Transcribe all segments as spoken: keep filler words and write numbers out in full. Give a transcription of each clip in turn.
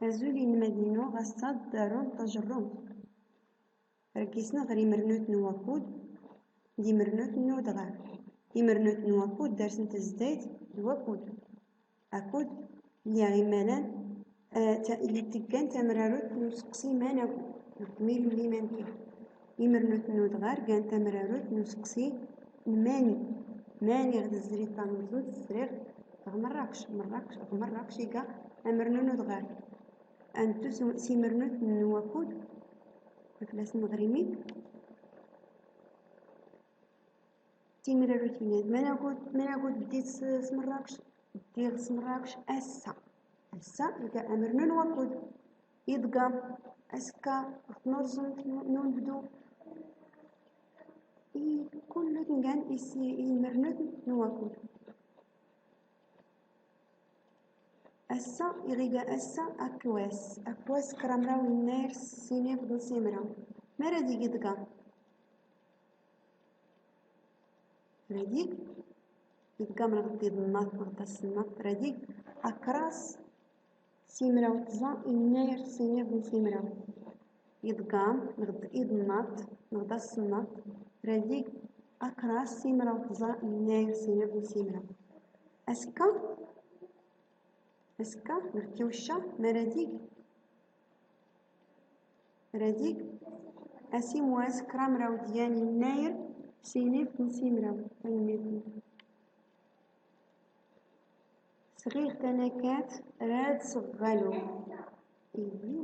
Azul inelmaden-inu, ass-a ad d-arun tajerrumt. Rgisn ɣer imernuten n wakud d imernuten n udɣar. Imernuten n wakud darsen tazdayt d wakud. Akud lliɣ imalan, eh, ta-, li teggan tamrarut n useqsi man akud, nekk mil mli man kan. Imernuten n udɣar gan tamrarut n useqsi n mani. Mani ɣ tzri tanurẓemt zriɣ ɣ Mrakkec, Mrakkec, ɣ Mrakkec iga amrnu n udɣar. Antu s, s imernuten n wakud, fell-asen ɣer imi. Timrarutin-ad. Man akud, man akud bdiɣ s, s Mrakkec? Bdiɣ s Mrakkec ass-a. Ass-a iga amrnu n wakud. Iḍgam, askka, ɣ tnurẓemt n, n unebdu. I kullu tngan is, imernuten n wakud. Ass-a, iɣ iga ass-a, akk wass, akk wass kramraw innayer s sin ibḍ n simraw. Ma rad ig iḍgam? Rad ig iḍgam neɣ d iḍnat neɣ d asnat, rad ig akras simraw tẓa innayer s sin ibḍ n simraw. Iḍgam neɣ d iḍnat neɣ d asnat, rad ig akras simraw tẓa innayer s sin ibḍ n simraw. Askka, askka neɣ tiwcca, ma rad ig? Rad ig asimwas kramraw d yan innayer s sin ibḍ n simraw. Tanemmirt. Sɣiɣ tanakat, rad sɣɣaluɣ. Ihi,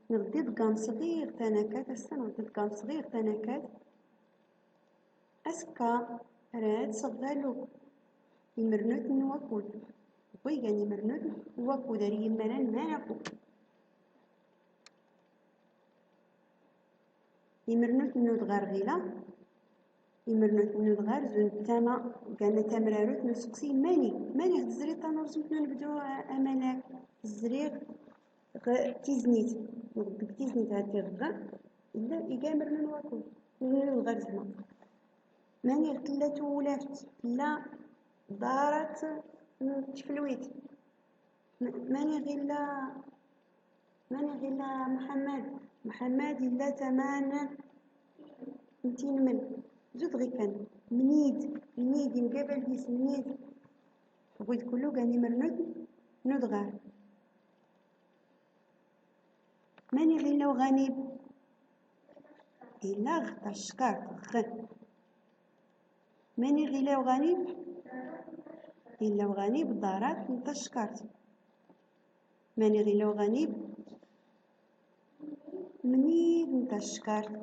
neɣ d iḍgam sɣiɣ tanakat, ass-a neɣ d iḍgam sɣiɣ tanakat. Askka rad sɣɣaluɣ. Imernuten n wakud. Wi gan imernuten n wakud ar immalan man akud. Imernuten n udɣar ɣila. Imernuten n udɣar zun tama, gan tamrarut n useqsi mani, mani ɣ tzri tanurẓemt n unebdu a, a Malak? Zriɣ ɣ tiznit, deg tiznit hati ɣ, illa iga amrnu n wakud, n udɣar zma. Mani ɣ tella tuwlaft, tella ḍarat n tfelwit. M-, mani ɣ illa, mani ɣ illa Mḥammad? Mḥammad illa tama n tinmel. Zut ɣikan. Mnid, mnid, imgabal dis mnid. Ɣwid kullu gan imrnuten n udɣar. Mani ɣ illa uɣanib? Illa ɣ tackart, ɣ. Mani ɣ illa uɣanib? Illa uɣanib ḍarat n tackart. Mani ɣ illa uɣanib? Mnid n tackart.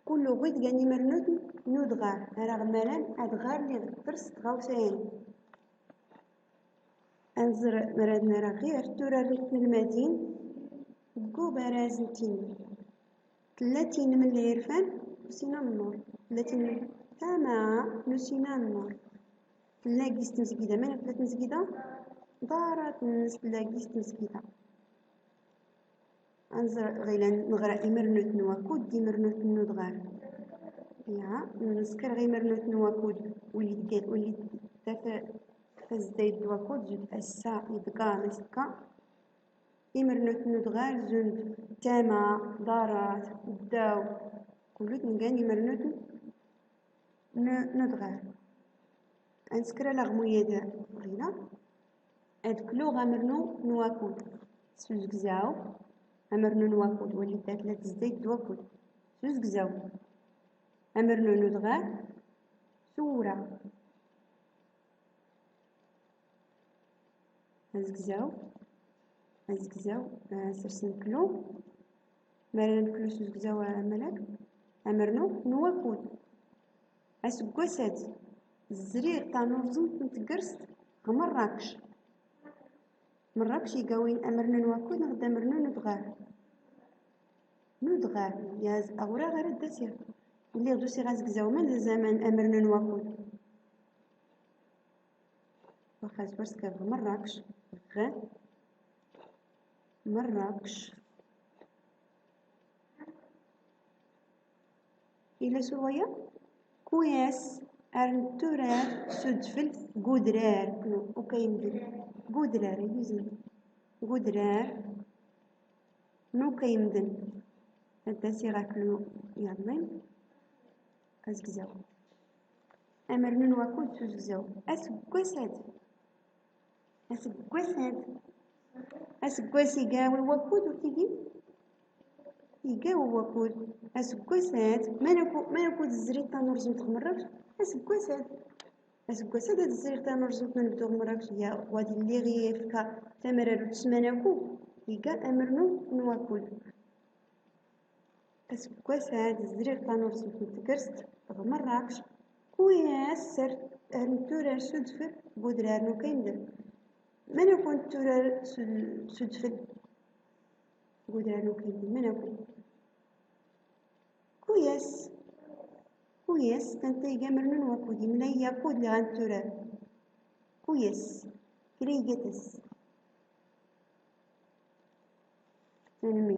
Kullu ɣwid gan imrnuten n udɣar, ara ɣ malan adɣar li ɣ ters tɣawsa-yani. Anẓer ma rad nara ɣir tura ɣ tnelmadin deg ubaraz n tinmel. Tella tinmel n lɛirfan n Usin Amnur. Tella tinmel tama n Usin Amnur. Tella gis tmezgida. Mani tella tmezgida? Ḍarat-nnes tella gis tmezgida. Anẓer ɣila neɣra imrnuten n wakud d imrnuten n udɣar. Ya, nsker ɣ imrnuten n wakud, wlid, wlid taf-, tazdayt d wakud, zut ass-a, iḍgam, askka. Imrnuten n udɣar zun tama, ḍarat, ddaw, kullu tngan imrnuten n, n udɣar. Ansker alaɣmu-yad ɣila. Ad kluɣ amrnu n wakud s uzegzaw. Amrnu n wakud, wali dat la tzdayt d wakud. S uzegzaw. Amrnu n udɣar, tura. Azegzaw, azegzaw, eh, sers nklu. Mara nklu s uzegzaw, eh, amalak. Amrnu n wakud. Aseggas-ad, zriɣ tanurẓemt n tgerst ɣ Mṛakec. Mṛakec iga win amrnu n wakud neɣ d amrnu n udɣar? N udɣar, yaz, awraɣ ara d-asiɣ. Lliɣ d-usiɣ azegzaw, man d azaman amrnu n wakud? Waxa zwar skab ɣ Mṛakec, ɣ Mṛakec. Ila s waya? Kuyas ar netturar s udfel g udrar. No, okay, mdi. G udrar, ay uzin. G udrar. n ukayemden. Ad as-iɣ aklu yaḍnin. Azegzaw. Amernu n wakud s uzegzaw. Aseggas-ad. Aseggas-ad. Aseggas iga wi wakud ur tigi? Iga wi wakud. Aseggas-ad. Manaku, manaku tezri tanurẓemt ɣ Merrakec? Aseggas-ad. Aseggas-ad ad zriɣ tanurẓemt n unebdu ɣ Merrakec, ya, wa d lliɣ i ifka tamrarut s manaku, iga amernu n wakud. Aseggas-ad zriɣ tanurẓemt n tegrest ɣ Merrakec, kuyas ar, ar netturar s udfel g udrar n ukayemden. Manaku netturar s, s udfel g udrar n ukayemden? Manaku? Kuyas. Kuyas, tanta iga amernu n wakud, imlay yakud lliɣ a netturar. Kuyas. Kra iga-t-as. Tanemmirt.